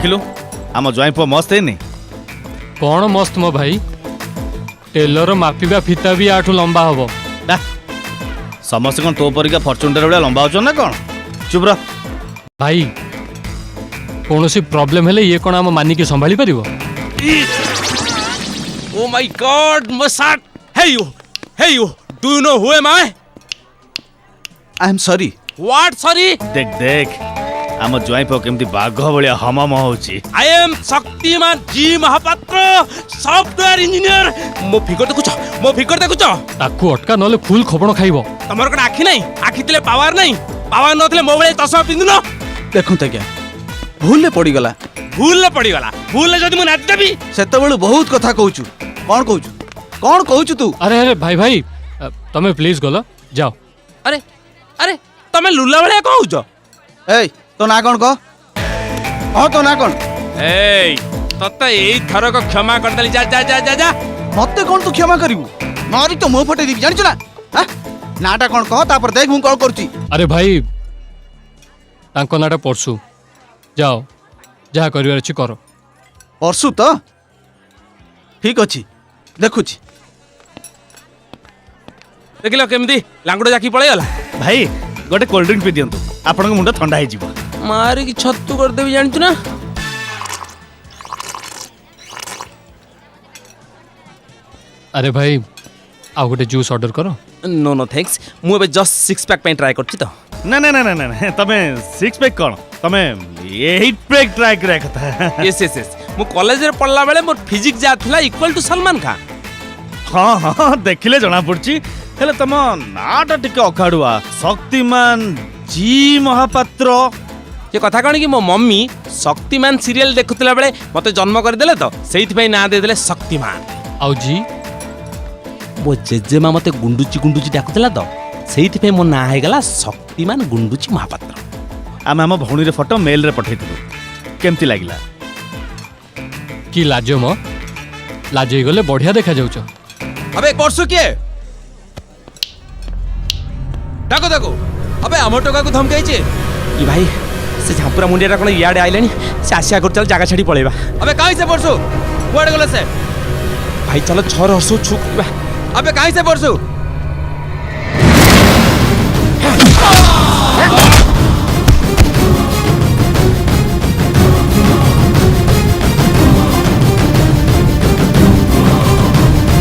ଦେଖିଲୁ, ଆମ ଜ୍ୱାଇଁ ପୁଅ ମସ୍ତ ହେଇନି? କ'ଣ ମସ୍ତ ମୋ ଭାଇ, ଟେଲର ମାପିବା ଫିତା ବି ଆଠୁ ଲମ୍ବା ହବ। ଡା, ସମସ୍ତେ କ'ଣ ତୋ ପରିକା ଫର୍ଚୁନର ଭଳିଆ ଲମ୍ବା ହଉଛନ୍ତି ନା କ'ଣ? ଚୁପ୍ ରହ। ଭାଇ, କୌଣସି ପ୍ରୋବ୍ଲେମ ହେଲେ ଇଏ କ'ଣ ଆମ ମାନିକି ସମ୍ଭାଳି ପାରିବ? Oh my God, my shirt! Hey you! Hey you! Do you know who am I? I am sorry. What sorry? ଦେଖ ଦେଖ, ଆମ ଜ୍ୱାଇଁ ପୁଅ କେମିତି ବାଘ ଭଳିଆ ହମମ ହଉଛି। I am Shaktiman G Mahapatra, software engineer. ମୋ ଫିଗର ଦେଖୁଛ? ମୋ ଫିଗର ଦେଖୁଛ? ତାକୁ ଅଟକା, ନହେଲେ ଫୁଲ ଖବଣ ଖାଇବ। ତମର କଣ ଆଖି ନାହିଁ? ଆଖି ଥିଲେ ପାୱାର ନାହିଁ? ପାୱାର ନଥିଲେ ମୋ ଭଳିଆ ଚଷମା ପିନ୍ଧୁନ। ଦେଖନ୍ତୁ ଆଜ୍ଞା, ଭୁଲରେ ପଡ଼ିଗଲା। ଭୁଲରେ ପଡ଼ିଗଲା? ଭୁଲରେ ଯଦି ମୁଁ ନାଚି ଦେବି? ସେତେବେଳୁ ବହୁତ କଥା କହୁଛୁ। କ'ଣ କହୁଛୁ, କ'ଣ କହୁଛୁ ତୁ? ଆରେ ଆରେ ଭାଇ ଭାଇ, ତମେ ପ୍ଲିଜ ଗଲ, ଯାଅ। ଆରେ ଆରେ, ତମେ ଲୁଲା ଭଳିଆ କଣ ହଉଛ? ଏଇ, ତୋ ନାଁ କ'ଣ କହ? କହ, ତୋ ନାଁ କ'ଣ? ଏଇ, ତତେ ଏଇ ଥରକ କ୍ଷମା କରିଦେଲି, ଯା ଯା ଯା ଯା ଯା। ମତେ କ'ଣ ତୁ କ୍ଷମା କରିବୁ? ମାରି ତ ମୁହଁ ଫଟେଇ ଦେବି, ଜାଣିଛୁ ନା? ଆଁ? ନାଁଟା କ'ଣ କହ, ତାପରେ ଦେଖ ମୁଁ କ'ଣ କରୁଛି। ଆରେ ଭାଇ, ତାଙ୍କ ନାଁଟା ପରଶୁ। ଯାଅ, ଯାହା କରିବାର ଅଛି କର। ପରଶୁ ତ? ଠିକ ଅଛି, ଦେଖୁଛି। ଦେଖିଲ କେମିତି ଲାଙ୍ଗୁଡ଼ ଜାକି ପଳେଇଗଲା। ଭାଇ, ଗୋଟେ କୋଲ୍ଡ ଡ୍ରିଙ୍କ ପିଇ ଦିଅନ୍ତୁ, ଆପଣଙ୍କ ମୁଣ୍ଡ ଥଣ୍ଡା ହେଇଯିବ। ମାରିକି ଛତୁ କରିଦେବି, ଜାଣିଛୁ ନା? ଆରେ ଭାଇ, ଆଉ ଗୋଟେ ଜୁସ୍ ଅର୍ଡର କର। ନୋ ନୋ thanks, ମୁଁ ଏବେ ଜଷ୍ଟ ସିକ୍ସ ପ୍ୟାକ୍ ପାଇଁ ଟ୍ରାଏ କରୁଛି ତ। ନା ନା ନା ନା ନା ନା, ତମେ ସିକ୍ସ ପ୍ୟାକ୍ କ'ଣ, ତମେ ଏଇଟ୍ ପ୍ୟାକ୍ ଟ୍ରାଏ କରିବା କଥା। ୟେସ୍ ୟେସ୍ ୟେସ୍, ମୁଁ କଲେଜରେ ପଢ଼ିଲା ବେଳେ ମୋର ଫିଜିକ୍ସ ଯାହା ଥିଲା ଇକ୍ୱାଲ୍ ଟୁ ସଲମାନ ଖାଁ। ହଁ ହଁ, ଦେଖିଲେ ଜଣା ପଡୁଛି। ହେଲେ ତମ ନାଁଟା ଟିକେ ଅଖାଡୁଆ, ଶକ୍ତିମାନ ଜି ମହାପାତ୍ର। ସେ କଥା କ'ଣ କି, ମୋ ମମ୍ମି ଶକ୍ତିମାନ ସିରିଏଲ ଦେଖୁଥିଲା ବେଳେ ମୋତେ ଜନ୍ମ କରିଦେଲେ ତ, ସେଇଥିପାଇଁ ନାଁ ଦେଇଦେଲେ ଶକ୍ତିମାନ। ଆଉ ଜି? ମୋ ଜେଜେମା ମୋତେ ଗୁଣ୍ଡୁଚି ଗୁଣ୍ଡୁଚି ଡାକୁଥିଲା ତ, ସେଇଥିପାଇଁ ମୋ ନାଁ ହେଇଗଲା ଶକ୍ତିମାନ ଗୁଣ୍ଡୁଚି ମହାପାତ୍ର। ଆମେ ଆମ ଭଉଣୀର ଫଟୋ ମେଲରେ ପଠେଇଥିଲୁ, କେମିତି ଲାଗିଲା? କି ଲାଜ ମ, ଲାଜେଇ ଗଲେ ବଢିଆ ଦେଖାଯାଉଛ। ଆବେ, ପରଶୁ କିଏ? ଡାକ ତାକୁ। ଆବେ, ଆମ ଟୋକାକୁ ଧମକେଇଛି। ଇ ଭାଇ, ସେ ଝାମ୍ପୁରା ମୁଣ୍ଡିଆଟା କ'ଣ ଇଆଡ଼େ ଆଇଲାଣି? ସେ ଆସିବା ଆଗରୁ ଚାଲ ଜାଗା ଛାଡ଼ି ପଳେଇବା। ଆବେ, କାହିଁ ସେ ପରଶୁ? କୁଆଡ଼େ ଗଲା ସେ? ଭାଇ, ଚାଲ ଛଅର ହର୍ଷଉ ଛୁ କରିବା। ଆବେ, କାହିଁ ସେ ପରଶୁ?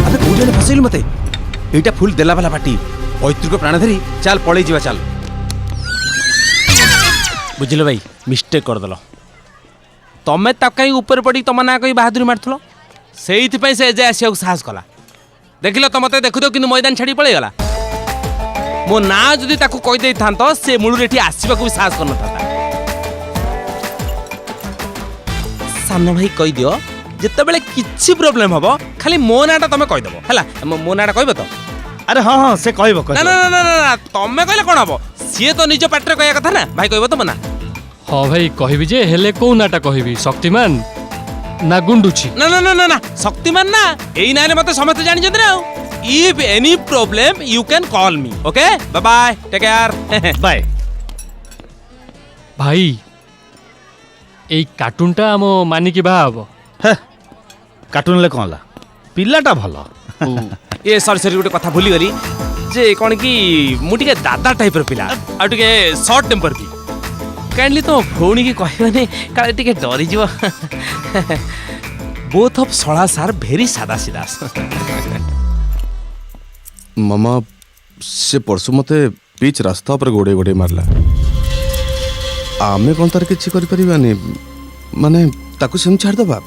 ଆବେ, କୋଉଠି ହେଲେ ଫସେଇଲୁ ମତେ? ଏଇଟା ଫୁଲ ଦେଲା ବାଲା ପାଟି। ପୈତୃକ ପ୍ରାଣ ଧରି ଚାଲ, ପଳେଇ ଯିବା ଚାଲ। ବୁଝିଲ ଭାଇ, ମିଷ୍ଟେକ୍ କରିଦେଲ ତମେ। ତାକୁ କାହିଁ ଉପରେ ପଡ଼ିକି ତମ ନାଁ କହି ବାହାଦୁରୀ ମାରୁଥିଲ? ସେଇଥିପାଇଁ ସେ ଏଯାଏ ଆସିବାକୁ ସାହସ କଲା। ଦେଖିଲ ତ, ମତେ ଦେଖୁଥିବ କିନ୍ତୁ ମଇଦାନ ଛାଡ଼ି ପଳେଇଗଲା। ମୋ ନାଁ ଯଦି ତାକୁ କହିଦେଇଥାନ୍ତ, ସେ ମୂଳରୁ ଏଠି ଆସିବାକୁ ବି ସାହସ କରିନଥାନ୍ତା। ସାନ ଭାଇ, କହିଦିଅ, ଯେତେବେଳେ କିଛି ପ୍ରୋବ୍ଲେମ୍ ହବ ଖାଲି ମୋ ନାଁଟା ତମେ କହିଦେବ, ହେଲା? ମୋ ନାଁଟା କହିବ ତ? ଆରେ ହଁ ହଁ, ସେ କହିବ। ନା ନା ନା ନା ନା, ତମେ କହିଲେ କ'ଣ ହବ? ସିଏ ତ ନିଜ ପାଟିରେ କହିବା କଥା ନା। ଭାଇ, କହିବ ତ ମୋ ନାଁ? ହଁ ଭାଇ, କହିବି ଯେ, ହେଲେ କୋଉ ନାଁଟା କହିବି? ଶକ୍ତିମାନ ନା ଗୁଣ୍ଡୁଛି? ନା ନା ନା ନା ନା, ଶକ୍ତିମାନ ନା, ଏଇ ନାଁରେ ମତେ ସମସ୍ତେ ଜାଣିଛନ୍ତି ନା। ଆଉ if any problem, you can call me, okay? Bye bye, take care. Bye. ଭାଇ, ଏଇ କାର୍ଟୁନଟା ଆମ ମାନିକି ବାହା ହବ। ହେ, କାର୍ଟୁନ ହେଲେ କ'ଣ ହେଲା, ପିଲାଟା ଭଲ। ଏ ସରି ସରି, ଗୋଟେ କଥା ଭୁଲିଗଲି ଯେ, କ'ଣ କି ମୁଁ ଟିକେ ଦାଦା ଟାଇପ୍ର ପିଲା ଆଉ ଟିକେ ସର୍ଟ ଟେମ୍ପର ବି। କାଇଣ୍ଡଲି ତମ ଭଉଣୀକି କହିବନି, କାଳେ ଟିକେ ଡରିଯିବ। ବୋଥ୍ ଅଫ୍ ଶଳା ସାର୍ ଭେରି ସାଦା ସିଧା। ମାମା, ସେ ପରଶୁ ମୋତେ ପିଚ୍ ରାସ୍ତା ଉପରେ ଗୋଡ଼େଇ ଗୋଡ଼େଇ ମାରିଲା। ଆମେ କ'ଣ ତାର କିଛି କରିପାରିବାନି? ମାନେ ତାକୁ ସେମିତି ଛାଡ଼ିଦେବା?